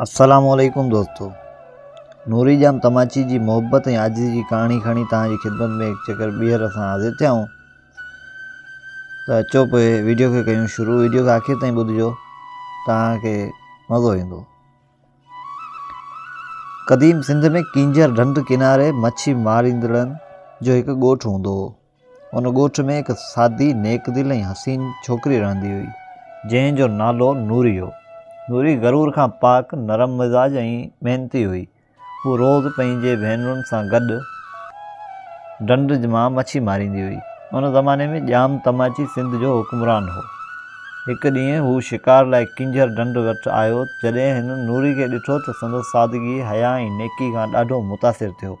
السلام عليڪم دوستو نوري ڄام تماچي جي محبت ۽ عاجزي جي ڪهاڻي کڻي توهان جي خدمت ۾ هڪ چڪر ٻيهر اسان حاضر ٿيا آهيون ته اچو پوء ويڊيو کي ڪيون شروع ويڊيو کي آخر تائين ٻڌجو توهان کي مزو ايندو قديم سنڌ ۾ ڪينجهر ڍنڍ ڪناري مڇي ماريندڙن جو هڪ ڳوٺ هوندو هو ان ڳوٺ ۾ هڪ سادي، نيڪ دل ۽ حسين ڇوڪري رهندي هئي، جنهن جو نالو نوري هو. نوري غرور کان پاڪ، نرم مزاج ۽ محنتي هئي. هوء روز پنهنجي ڀينرن سان گڏ ڍنڍ مان مڇي ماريندي هئي. ان زماني ۾ ڄام تماچي سنڌ جو حڪمران هو. هڪ ڏينهن هو شڪار لاء ڪينجهر ڍنڍ وٽ آيو. جڏهن هن نوري کي ڏٺو ته سندس سادگي، حياء ۽ نيڪي کان ڏاڍو متاثر ٿيو.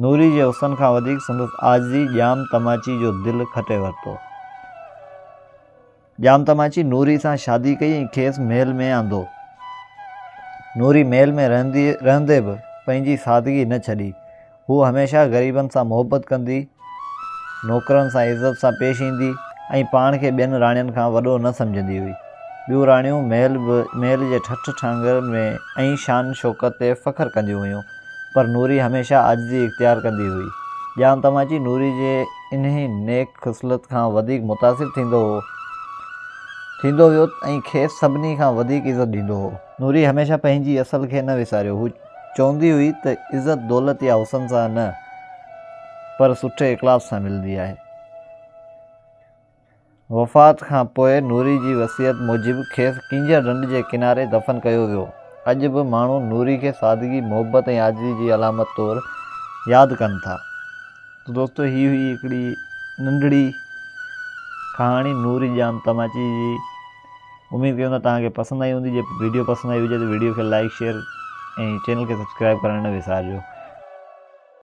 نوري جي حسن کان وڌيڪ سندس عاجزي ڄام تماچي جو دل کٽي ورتو. ڄام تماچي نوري سان شادي ڪئي ۽ کيس محل ۾ آندو. نوري محل ۾ رهندي رهندي به پنهنجي سادگي نه ڇڏي. هوء هميشه غريبن سان محبت ڪندي، نوڪرن سان عزت سان پيش ايندي ۽ پاڻ کي ٻين راڻين کان وڏو نه سمجهندي هئي. ٻيون راڻيون محل به محل جي ٺٺ ٺانگر ۾ ۽ شان شوڪت تي فخر ڪنديون هيون. پر نوري هميشه عاجزي اختيار ڪندي هئي. ڄام تماچي نوري جي انهي نيڪ خصلت کان وڌيڪ متاثر ٿيندو هو ٿيندو ويو ۽ کيس سڀني کان وڌيڪ عزت ڏيندو هو. نوري هميشه پنهنجي اصل کي نه وساريو. هو چوندي هئي ته عزت دولت يا حسن سان نه پر سٺي اخلاق سان ملندي آهي. وفات کان پوء نوري جي وصيت موجب کيس ڪينجهر ڍنڍ جي ڪناري دفن ڪيو ويو. اڄ به ماڻهو نوري کي سادگي، محبت ۽ عاجزي جي علامت طور ياد ڪن ٿا. ته دوستو هي هئي هڪڙي ننڍڙي ڪهاڻي نوري ڄام تماچي جي. اميد ڪيون ٿا توهان کي پسند آئي هوندي. جي ويڊيو پسند آئي هجي ته ويڊيو کي لائيڪ شيئر ۽ چينل کي سبسڪرائب ڪرڻ نه وسارجو.